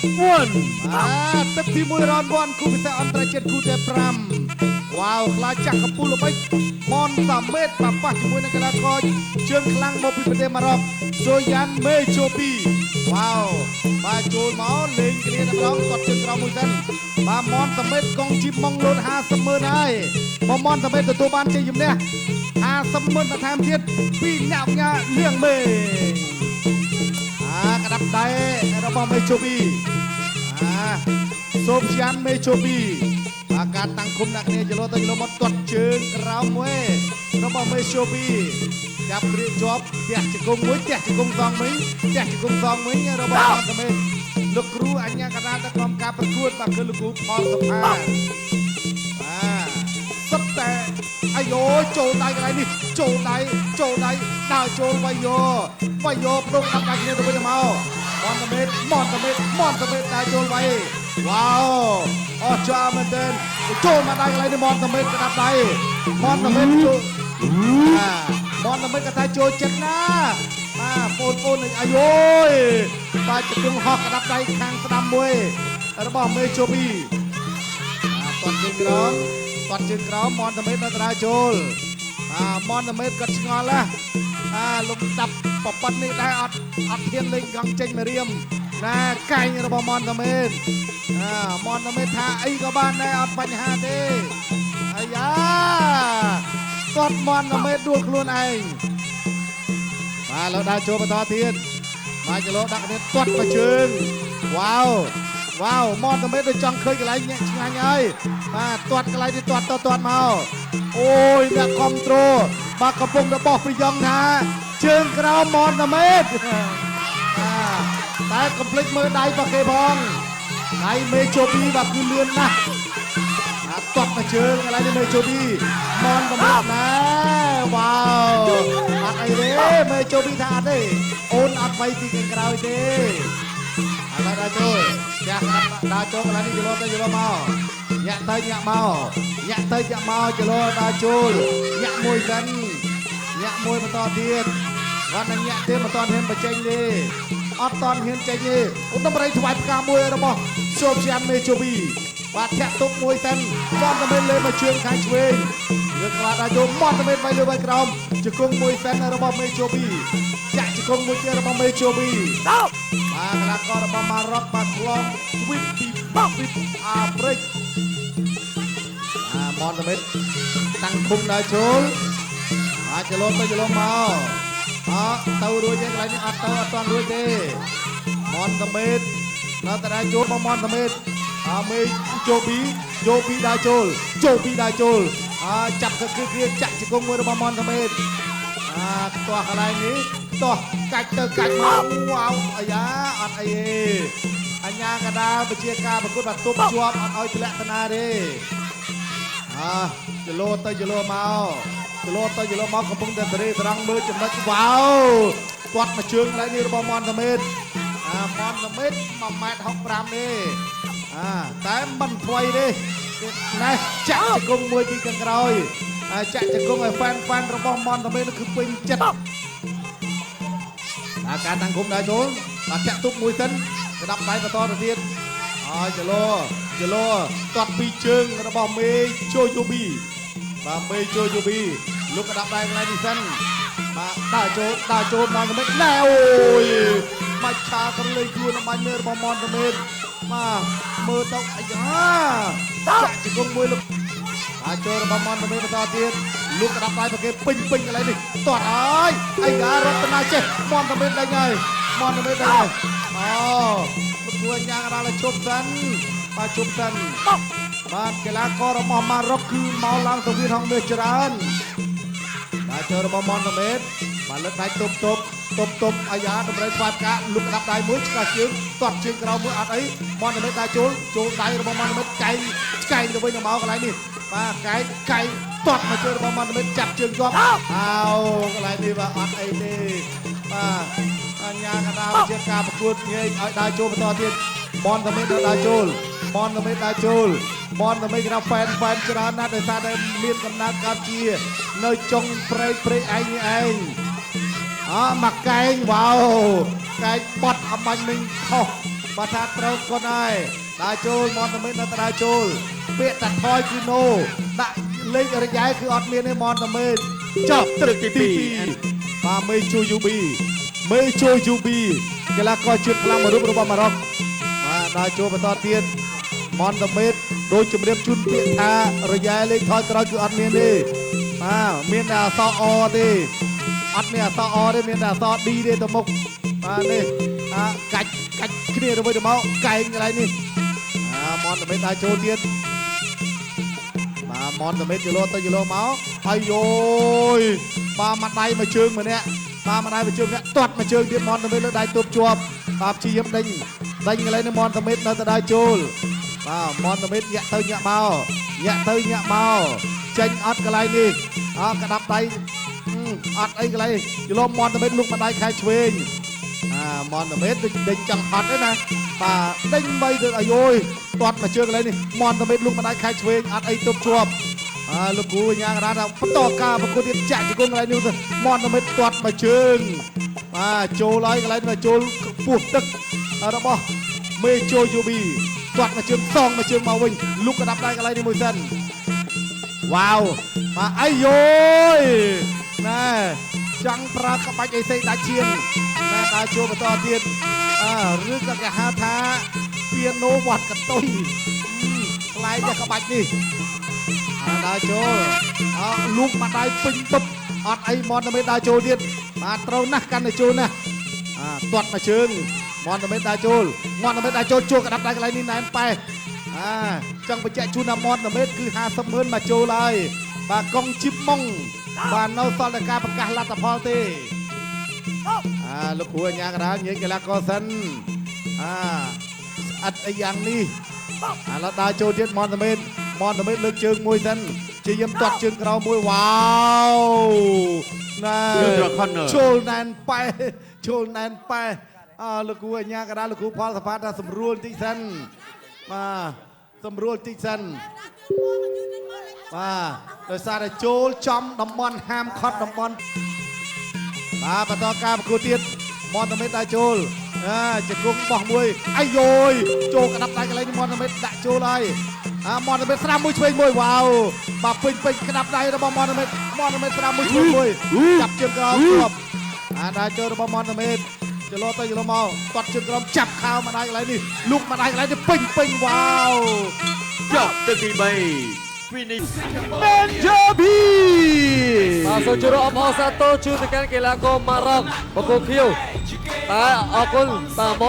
1 បាទទឹកទី1 round 1គូពិសេសអន្តរជាតិគូទី5វ៉ាវខ្លាចាស់កំពូលល្បិចមនសាមេតបាទប៉ះជាមួយនឹងកីឡាករជើងខ្លាំងមកពីប្រទេសម៉ារ៉ុកសូយ៉ានមេជូពីវ៉ាវបាទចូលមកលេងគ្នាតែម្ដងគាត់ជើងក្រោមមួយសិនបាទមនសាមេតកងជីម៉ងលូន50ម៉ឺនហើយមកមនសាមេតទទួលបានជ័យជំនះ50ម៉ឺនបន្ថែមទៀតពីអ្នកអញ្ញាលៀងមេអាក្តាប់ដៃរបស់មេជូពីអាសូមយ៉ានមេជូពីបាទការតាំងគុំអ្នកគ្នាចលោទៅចលោមកទាត់ជើងក្រោមមួយរបស់មេជូពីចាប់គ្រាជាប់ផ្ទះជង្គង់មួយផ្ទះជង្គង់សងវិញផ្ទះជង្គង់សងវិញរបស់មនសាមេតលោកគ្រូអញ្ញាកណាដឹកនាំការប្រកួតបាទគឺលោកគ្រូផលសុផាបាទសុទ្ធតែអាយចូលដៃកន្លែងនេះចូលដៃចូលដៃដើរចូលវាយយោវាយយោប្រងដាប់ដៃគ្នាទៅវិញទៅមកមនសាមេតមនសាមេតមនសាមេតដើរចូលវាយវ៉ាវអស្ចារ្យមែនទែនចូលមកដៃកន្លែងនេះមនសាមេតក្តាប់ដៃមនសាមេតចូលមនសាមេតក៏ថាចូលចិត្តណាបាទបងប្អូនអាយយបាទជង្គង់ហោះក្តាប់ដៃខាងស្ដាំមួយរបស់មេជូប៊ីបាទទាត់ជើងក្រោមទាត់ជើងក្រោមមនសាមេតនៅតារាចូលអាមនសាមេតគាត់ឆ្ងល់ណាអាលំដាប់ប្រប៉ុននេះដែរអត់ហ៊ានលេងកង់ចេញមករៀមណាកែងរបស់មនសាមេតអាមនសាមេតថាអីក៏បានដែរអត់បញ្ហាទេអាយ៉ាទាត់មនសាមេតដួលខ្លួនឯងបាទលោកដើរចូលបន្តទៀតបាទចលោដាក់គ្នាទាត់មកជើងវ៉ាវវ៉ាវមនសាមេតដូចចង់ឃើញកន្លែងញាក់ឆ្ងាញ់ហើយបាទទាត់កន្លែងនេះទាត់ទៅទាត់មកអូយអ្នកគ្រប់ត្រូលបាទកំពុងតែបោះប្រយ៉ងថាជើងក្រោមមនសាមេតតែកុំភ្លេចមើលដៃរបស់គេផងដៃមេជូប៊ីបាទគឺលឿនណាស់អាទាត់មកជើងកន្លែងនេះមេជូប៊ីមនសាមេតណាវ៉ាវអត់អីទេមេជូប៊ីថាអត់ទេអូនអត់វាយពីខាងក្រោយទេឥឡូវដើរចូលចាស់ដើរចូលកន្លែងនេះចលោទៅចលោមកញាក់ទៅញាក់មកញាក់ទៅញាក់មកចលោដើរចូលញាក់មួយសិនញាក់មួយបន្តទៀតគាត់នឹងញាក់ទៀតបន្តហ៊ានបញ្ចេញទេអត់តន់ហ៊ានចេញទេឧត្តមរីថ្វាយផ្កាមួយរបស់សូមយ៉ានមេជូប៊ីបាទធាក់ទុកមួយសិនមនសាមេតលេមកជើងខាងឆ្វេងលើកក្បាលដល់ចូលមនសាមេតវាយលើវាយក្រោមជង្គង់មួយសិនរបស់មេជូប៊ីចាក់ជង្គង់មួយទៀតរបស់មេជូប៊ីបាទកីឡាកររបស់ម៉ារ៉ុកបាទឆ្លងទ្វីបពីអាហ្វ្រិកអាមនសាមេតតាំងឃុំដល់ចូលអាចចលោទៅចលោមកអត់ទៅរួចទេកន្លែងនេះអត់ទៅអត់តាន់រួចទេមនសាមេតនៅតែដែរចូលមកមនសាមេតអាមេជូប៊ីជូប៊ីដើរចូលជូប៊ីដើរចូលអាចាប់គឺគ្រាចាក់ជង្គង់មួយរបស់មនសាមេតអាខ្ទាស់កន្លែងនេះខ្ទាស់កាច់ទៅកាច់មកវ៉ាវអាយ៉ាអត់អីទេអញ្ញាកដាលវិជាការប្រកួតបាទទប់ជាប់អត់ឲ្យធ្លាក់តាណាទេអាចលោទៅចលោមកចលោទៅចលោមកកំពុងតែសេរីស្រង់មើលចំណុចវ៉ាវទាត់មកជើងកន្លែងនេះរបស់មនសាមេតអាមនសាមេត1.65ម៉ែត្រទេអាតែមិនថ្វីទេណែចាក់ជង្គង់មួយពីខាងក្រោយចាក់ជង្គង់ឲ្យហ្វេនរបស់មនសាមេតគឺពេញចិត្តបាទការតាំងគុំដែរចូលបាទចាក់ទុកមួយសិនក្តាប់ដៃបន្តទៅទៀតហើយចលោចលោទាត់ពីជើងរបស់មេជូយូប៊ីបាទមេជូយូប៊ីលោកក្តាប់ដៃកន្លែងនេះសិនបាទដើរចូលដើរចូលមនសាមេតណែអូយបាច់ឆាក្រលេងខ្លួនបាញ់មេរបស់មនសាមេតបាទមើលទៅអាយ៉ាចាក់ជង្គង់មួយលោកបាទចូលរបស់មនសាមេតបន្តទៀតលោកក្តាប់ដៃប្រគេពេញពេញកន្លែងនេះទាត់ហើយអាយ៉ារតនាចេះមនសាមេតដេញហើយមនសាមេតដេញហើយអូលោកគួរញ៉ាងដល់ជប់សិនបាទជប់សិនបាទកីឡាកររបស់ម៉ារ៉ុកគឺមកឡើងសង្វៀនហងមាសច្រើនបាទចូលរបស់មនសាមេតបាទលើកដៃទប់ទប់ទប់ទប់អាយ៉ាតម្រូវស្វាយផ្កាលុកក្តាប់ដៃមួយឆ្កឹះជើងទាត់ជើងក្រោមមួយអត់អីមនសាមេតដើរចូលចូលដៃរបស់មនសាមេតកែងឆ្កែងទៅវិញទៅមកកន្លែងនេះបាទកែងកែងទាត់មកជើងរបស់មនសាមេតចាប់ជើងជាប់អោកន្លែងនេះបាទអត់អីទេបាទអញ្ញាកដាលជាការប្រកួតញែកឲ្យដើរចូលបន្តទៀតមនសាមេតដើរចូលមនសាមេតដើរចូលមនសាមេតគេថាហ្វេនច្រើនណាស់ដោយសារតែមានកំណើតកើតជានៅចុងព្រែកព្រែកឯងនេះឯងអមកកែងវ៉ាវកែងបត់អំបញ្ញមិញខុស បើថាត្រូវកុនហើយដើរចូលមន្តមេតនៅតែដើរចូលពាក្យតាថយគឺណូដាក់លេខរយៈគឺអត់មានទេមន្តមេត ចប់ទឹកទី2 បាទមេជូយូប៊ីមេជូយូប៊ីកីឡាករជាតិខ្លាំងមួយរូបរបស់ម៉ារ៉ុកបាទដើរចូលបន្តទៀតមន្តមេតដោយជំរាបជូនពាក្យថារយៈលេខថយក្រោយគឺអត់មានទេបាទមានតែអក្សរអទេអត់មានអក្សរអទេមានតែអក្សរ D ទេទៅមុខបាទនេះអាកាច់កាច់គ្នាទៅវិញទៅមកកែងកន្លែងនេះអាមន្តមេតដើរចូលទៀតបាទមន្តមេតយលោទៅយលោមកអាយយបាទមួយដៃមួយជើងម្នាក់បាទមួយដៃមួយជើងម្នាក់ទាត់មួយជើងទៀតមន្តមេតលើដៃទប់ជាប់បាទព្យាយាមដេញដេញកន្លែងនេះមន្តមេតនៅតែដើរចូលបាទមន្តមេតញាក់ទៅញាក់មកញាក់ទៅញាក់មកចេញអត់កន្លែងនេះអើក្តាប់ដៃអត់អីកន្លែងយលោមន្តមេតលុកមួយដៃខែឆ្វេងអាមន្តមេតដូចដេញចង់ហត់ទេណាបាទដេញបីទៅអាយយទាត់មួយជើងកន្លែងនេះមន្តមេតលុកមួយដៃខែឆ្វេងអត់អីទប់ជាប់អើលោកគ្រូញ៉ាងរ៉ាថាបន្តការប្រកួតទៀតចាក់ជង្គង់កន្លែងនេះមន្តមេតទាត់មួយជើងបាទចូលហើយកន្លែងនេះចូលពោះទឹករបស់មេជូយូប៊ីទាត់មួយជើងសងមួយជើងមកវិញលុកក្តាប់ដៃកន្លែងនេះមួយសិនវ៉ាវបាទអាយយណែចង់ប្រើក្បាច់អីសេដាច់ឈាមណែដើរចូលបន្តទៀតអើឬក៏គេហៅថាពីណូវត្តកតុយខ្លែងតែក្បាច់នេះដើរចូលអើលូកមកដៃពេញបឹបអត់អីមន្តមេដើរចូលទៀតបាទត្រូវណាស់កាន់តែចូលណាស់អាទាត់មកជើងមន្តមេដើរចូលមន្តមេដើរចូលជួក្តាប់ដៃកន្លែងនេះណែនប៉ែអាចង់បញ្ជាក់ជូនថាមន្តមេគឺ50ម៉ឺនមកចូលហើយបាទកងជីបម៉ុងបាទនៅសល់តែការប្រកាសលទ្ធផលទេអាលោកគ្រូអញ្ញាកដាលញែកកីឡាករសិនអាស្អិតអីយ៉ាងនេះអាឡដើរចូលទៀតមន្តមេមន្តមេលើកជើងមួយសិនជាយាមទាត់ជើងក្រោមមួយវ៉ាវណែចូលណែនប៉ែចូលណែនប៉ែអើលោកគ្រូអញ្ញាកដាលលោកគ្រូផលសផាតថាសម្រួលតិចសិនបាទសម្រួលតិចសិនបាទដោយសារតែចូលចំតំបន់ហាមខត់តំបន់បាទបន្តការប្រកួតទៀតមន្តមេដើរចូលអាជង្គង់បោះមួយអាយយចូលក្តាប់ដៃកន្លែងនេះមន្តមេដាក់ចូលហើយអាមន្តមេស្រាំមួយឆ្វេងមួយវ៉ាវបាទពេញពេញក្តាប់ដៃរបស់មន្តមេមន្តមេស្រាំមួយឆ្វេងមួយចាប់ជើងក្រោមជាប់អាដើរចូលរបស់មន្តមេចលោទៅចលោមកទាត់ជើងក្រោមចាប់ខោម្ដាយកន្លែងនេះលុកម្ដាយកន្លែងនេះពេញពេញវ៉ាវ ចប់ទឹកទី3 finish Benjamin បាទសូមជម្រាបអបអរសាទរជូនទៅកាន់កីឡាករម៉ារ៉ុកបង្គោលខៀវតែអរគុណបាទម